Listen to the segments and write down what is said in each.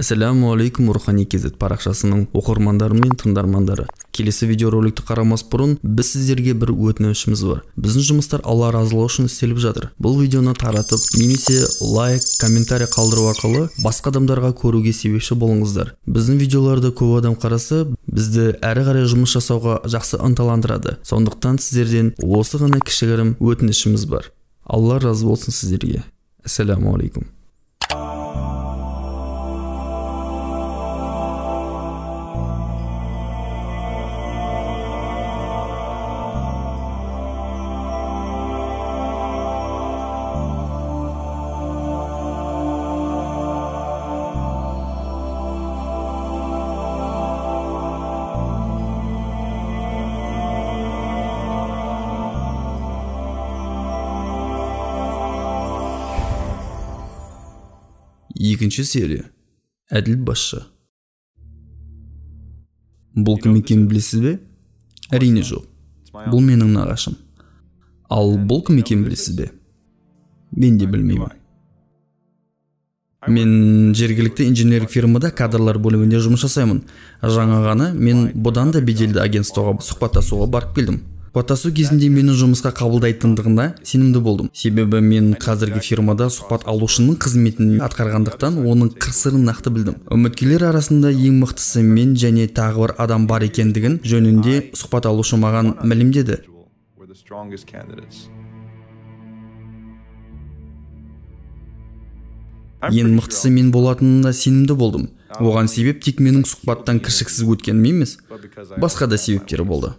Ассаляму алейкум, Рухани Kz парақшасының оқырмандары мен тыңдармандары. Келесі видеороликті қарамас бұрын біз сіздерге бір өтінішіміз бар. Біздің жұмыстар Алла разылығы үшін істеліп жатыр. Бұл видеоны таратып, немесе лайк, комментарий қалдыру арқылы басқа адамдарға көруге себепші болыңыздар. Біздің видеоларды көп адам қараса, бізді әрі қарай жұмыс жасауға жақсы ынталандырады. Сондықтан сіздерден осы ғана кішігірім өтінішіміз бар. Алла разы болсын сіздерге. Ассаляму алейкум. Екінші серия. Әділ басшы. Бұл кім екенін білесіз бе? Әрине жоқ. Бұл менің нағашым. Ал бұл кім екенін білесіз бе? Мен де білмеймін. Мен жергілікті инженерлік фирмада кадрлар бөлімінде жұмыс жасаймын. Жаңа ғана мен бұдан да беделді агентствоға сұхбаттасуға барып келдім. Сұхбаттасу кезінде мені жұмысқа қабылдайтындығына сенімді болдым. Себебі мен қазіргі фирмада сұхбат алушының қызметін атқарғандықтан оның қыр-сырын нақты білдім. Үміткерлер арасында ең мықтысы мен және тағы бір адам бар екендігін жөнінде сұхбат алушы маған мәлімдеді. Ең мықтысы мен болатынына сенімді болдым. Оған себеп тек менің сұхбаттан кіршіксіз өткенім емес, басқа да себептері болды.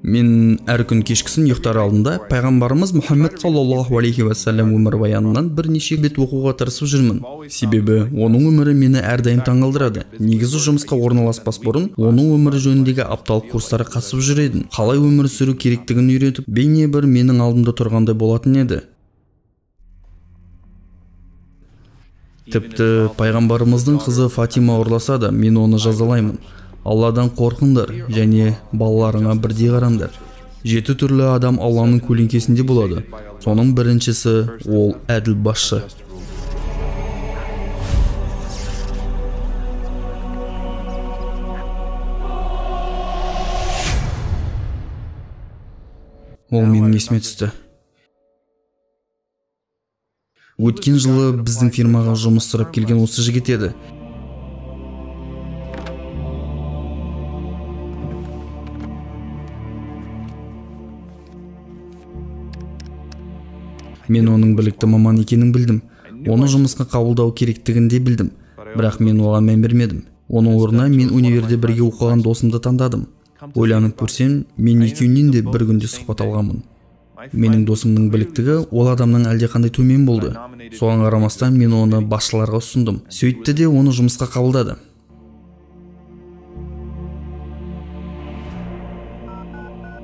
Мен әр күн кешкісін ұйықтар алдында пайғамбарымыз Мұхаммед саллаллаху алейхи уассалам өмірбаянынан бірнеше бет оқуға тырысып жүрмін. Себебі оның өмірі мені әрдайым таңғалдырады. Негізі жұмысқа орналаспас бұрын оның өмірі жөніндегі апталық курстарға қатысып жүр едім. Қалай өмір сүру керектігін үйретіп, бейне бір менің алдымда тұрғандай болатын еді. Тіпті пайғамбарымыздың қызы Фатима ұрласа да, мен оны жазалаймын. Алладан қорқыңдар және балаларыңа бірдей қараңдар. 7 түрлі адам Алланың көлеңкесінде болады. Соның біріншісі ол әділ басшы. Ол менің есіме түсті. Өткен жылы біздің фирмаға жұмыс сұрап келген осы жігіт еді. Мен оның білікті маман екенін білдім. Оны жұмысқа қабылдау керектігін де білдім. Бірақ мен оған мән бермедім. Оның орнына мен универде бірге оқыған досымды таңдадым. Ойланып көрсем, мен екеуінен де бір күнде сұхбат алғанмын. Менің досымның біліктігі ол адамның әлдеқандай төмен болды. Соған қарамастан мен оны басшыларға ұсындым. Сөйтті де оны жұмысқа қабылдады.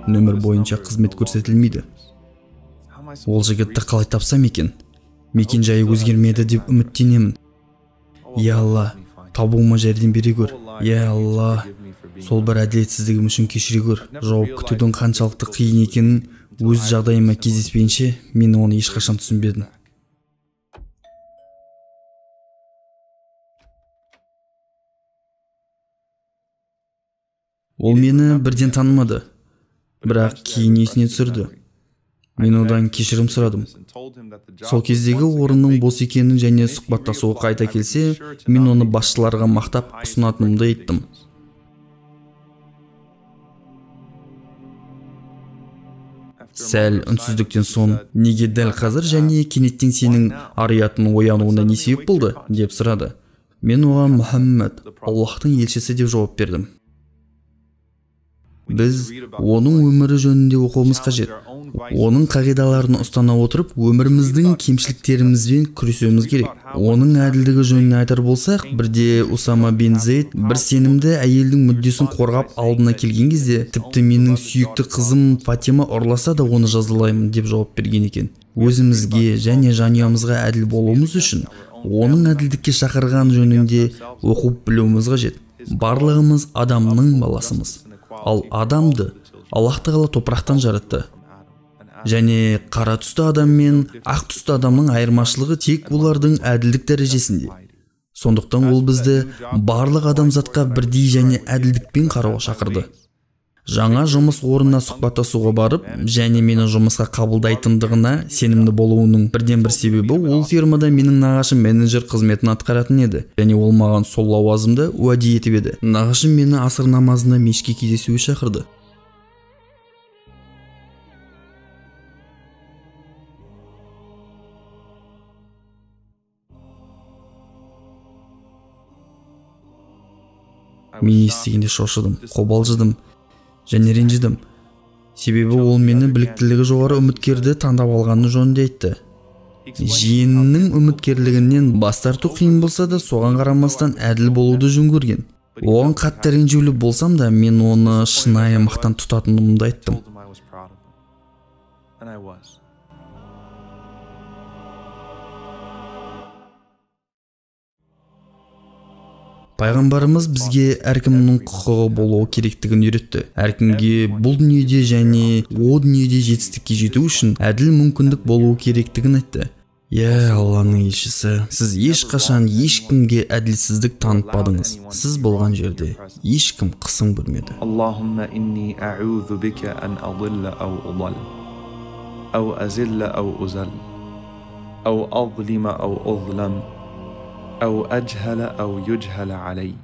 Нөмір бойынша қызмет көрсетілмейді. Ол жігітті қалай тапсам екен? Мекен жайы өзгермеді деп үміттенемін. Я Алла, табуыма жәрдем бере көр. Я Алла, сол бір әділетсіздігім үшін кешіре көр. Жауап күтудің қаншалықты қиын екенін өз жағдайыма кездеспейінше мен оны ешқашан түсінбедім. Ол мені бірден танымады, бірақ кейін есіне түсірді. Мен одан кешірім сұрадым. Сол кездегі орынның бос екенін және сұхбаттасуға қайта келсе, мен оны басшыларға мақтап ұсынатынымды айттым. Сәл үнсіздіктен соң, неге дәл қазір және кенеттен сенің ар-ұятың оянуына не себеп болды, деп сұрады. Мен оған Мұхаммед, Аллаһтың елшісі деп жауап бердім. Біз оның өмірі жөнінде оқуымыз қажет. Оның қағидаларын ұстана отырып, өміріміздің кемшіліктерімізбен күресуіміз керек. Оның әділдігі жөнінде айтар болсақ, бірде Усама бин Зейд бір сенімді әйелдің мүддесін қорғап алдына келген кезде, тіпті менің сүйікті қызым Фатима ұрласа да оны жазалаймын деп жауап берген екен. Өзімізге және жанұямызға әділ болуымыз үшін оның әділдікке шақырған жөнінде оқып білуіміз қажет. Барлығымыз адамның баласымыз. Ал адамды Аллаһ тағала топырақтан жаратты. Және қара түсті адам мен ақ түсті адамның айырмашылығы тек олардың әділдік дәрежесінде. Сондықтан ол бізді барлық адамзатқа бірдей және әділдікпен қарауға шақырды. Жаңа жұмыс орнына сұхбаттасуға барып, және мені жұмысқа қабылдайтындығына сенімді болуының бірден-бір себебі ол фирмада менің нағашым менеджер қызметін атқаратын еді, және ол маған сол лауазымды уәде етіп еді. Нағашым мені аср намазында мешітке кездесуге шақырды. Мен естігенде шошыдым, қобалжыдым және ренжідім. Себебі ол мені біліктілігі жоғары үміткерді таңдап алғаны жөнінде айтты. Жиенінің үміткерлігінен бас тарту қиын болса да, соған қарамастан әділ болуды жөн көрген. Оған қатты ренжулі болсам да, мен оны шынайы мақтан тұтатынымды айттым. Пайғамбарымыз бізге әркімнің құқығы болуы керектігін үйретті. Әркімге бұл дүниеде және о дүниеде жетістікке жету үшін әділ мүмкіндік болуы керектігін айтты. Иә, Алланың елшісі, сіз ешқашан ешкімге әділсіздік танытпадыңыз. Сіз болған жерде ешкім қысым көрмеді. Аллахумма инни а'узу бика ан адилла ау удал, ау азилла ау узал, ау азлима ау узлам, أو أجهل أو يجهل علي.